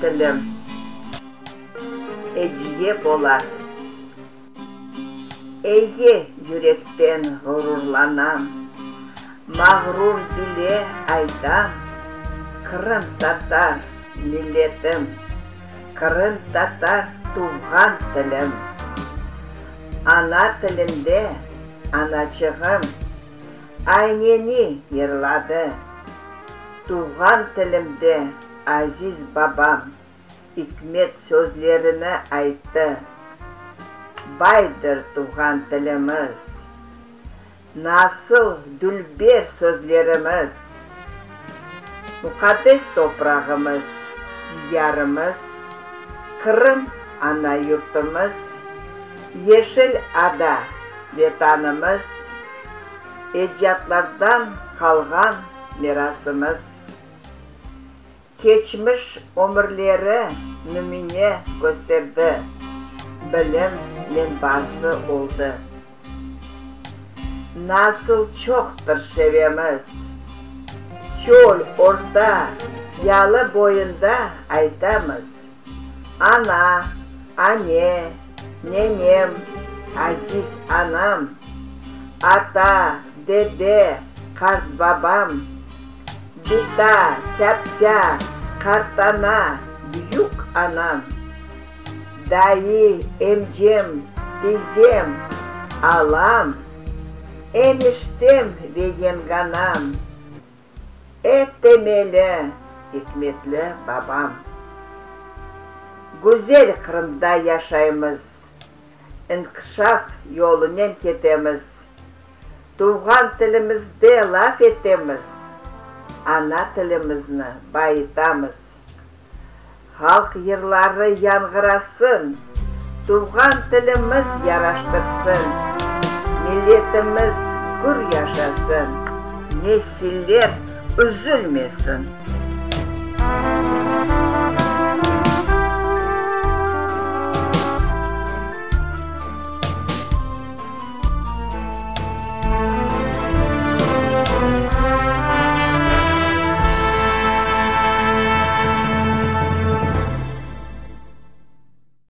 tilim. Ediye Bolat. Eye yürekten ğururlanam, Mağrur bile aytam, Qırımtatar milletim, Qırımtatar tuvğan tilim. Ana tilinde anaçığım Ayneni yırladı, Tuvğan tilimde aziz babam İkmet sözlerini ayttı, Baydır tuvğan tilimiz, Nasıl dülber sözlerimiz! Muqaddes toprağımız, diyarımız, Qırım ana yurtımız, Yeşil ada Vetanımız, Ecdatlardan qalğan mirasımız. Keçmiş ömürleri nümüne kösterdi, bilim menbası oldı. Nasıl çoqtır şevemiz! Çöl, orta, yalı boyunda aytamız, Ana, ane, nenem, aziz anam, ata, dede, qartbabam, bita, çapça, qartana, büyük anam, dayı, emcem, tizem, alam, eniştem ve yenganam. E temeli, ikmetli babam. Güzel Qırımda yaşaymız, İnkişaf yolunen ketemiz. Tuvğan tilimizde laf etemiz, Ana tilimizni bayıtamız. Halq yırları yañğırasın, Tuvğan tilimiz yaraştırsın, Milletimiz gür yaşasın, Nesiller üzülmesin.